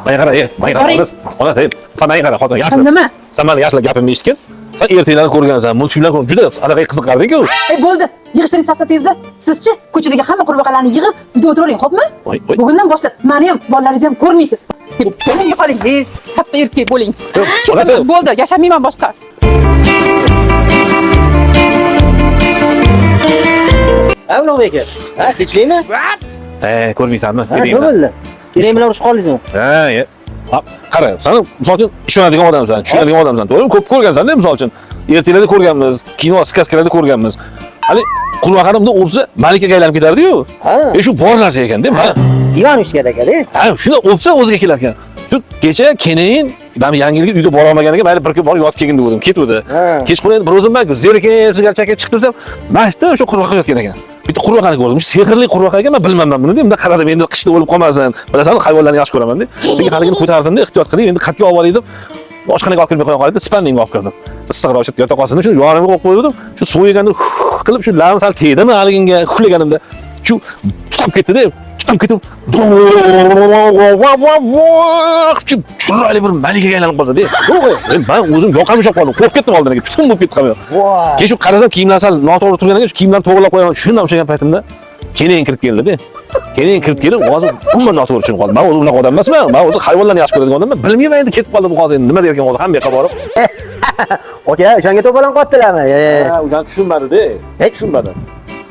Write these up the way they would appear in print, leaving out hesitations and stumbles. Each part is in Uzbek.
Menga qara, menga qara, Boring. onasi, onasi, sen menga qara, xotin, yaxshilab. Nima? Sen mani yaxshilab gapimni eshitgin. Sen ertaklarni ko'rgansan, multfilmlar ko'rgan, juda anaqa qiziqarding-ku. Ey, bo'ldi. Yig'ishtiring sassa tezda. Sizchi ko'chadagi hamma qurbaqalarni yig'ib uyda o'tiravering, xo'pmi? Voy, voy. Bugundan boshlab mani ham, bolalaringizni ham ko'rmaysiz. Bo'ling, yo'qoling. Ey, satta erkak bo'ling. Yo'q, onasi. Bo'ldi, yashamayman boshqa. Ha, Ulug'bek aka. Ha, tinchlikmi? Ko'rmaysanmi? Ha, nima bo'ldi? Keling bilan urushib qoldingizmi? Ha, e. Ha, qara, sen misol uchun ishonadigan odamsan, tushunadigan odamsan, to'g'rimi? Ko'p ko'rgansan-da, misol uchun. Ertaklarda ko'rganmiz, kino, skaskalarda ko'rganmiz. Hali qurbaqani bunday o'psa, malikaga aylanib ketardi-yu. Ha. Shu bor narsa ekanda, man. Divan ushgan aka-da. Ha, shuni o'psa o'ziga kelar ekan. Shu kecha keyin men yangi yilga uyga bora olmaganiga mayli bir kun borib yotib kelgin degandim, ketuvdi. Ha. Kechqurun endi bir o'zim man zerikib sigar chakib chiqib tursam, mana shu o'sha qurbaqa yotgan ekan. Bitta qurbaqani ko'rdim. Shu sehrli qurbaqa ekan, men bilmamman buni, bunday qaradim, endi qishda o'lib qolmasin. Bilasan, hayvonlarni yaxshi ko'raman deb. Lekin haligini ko'tardimda, ehtiyot qiling, endi qatga olib boray deb oshxonaga olib kirmay qo'ya qoldim, spanningga olib kirdim. Issiqroq o'sha yota qolsin, shu yonimga qo'yib qo'ydim. Shu so'yiganda qilib shu labim sal tegdimi haliginga uxlaganimda shu tutab ketdi-da. Tutab ketib shu chiroyli bir malikaga aylanib qoldi-da. Men o'zim yoqam ushlab qoldim, qo'rqib ketdim oldiniga, tutun bo'lib ketdi hamma. Voy. Keyin shu qarasam kiyimlar sal noto'g'ri turgan ekan, shu kiyimlarni to'g'rilab qo'yaman. Shundan ushlagan paytimda keyin kirib keldi-da. Keyin kirib kelib, hozir umuman noto'g'ri tushunib qoldim. Men o'zim unaqa odam emasman. Men o'zi hayvonlarni yaxshi ko'radigan odamman. Bilmayman endi ketib qoldi bu hozir endi nima derkan hozir hamma yoqqa borib. Aka, o'shanga to'polon qotdilarmi? Ha, ular tushunmadi-da. Hech tushunmadi.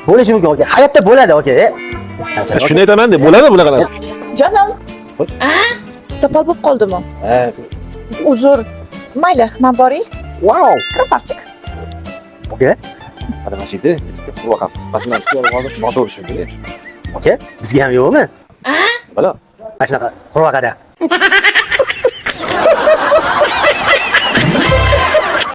Bo'lishi mumkin aka. Hayotda bo'ladi aka. Shuni aytaman deb bo'ladi bunaqa narsa. Jonim. Zapal bo'lib qoldimi? Ha. Uzr. Mayli, men boray. Wow. Красавчик. Aka, Mana mana shu yerda qurbaqa. Mana shundan tushunib qoldim, noto'g'ri tushundi. aka, bizga ham yo'qmi? Bala. Mana shunaqa qurbaqada.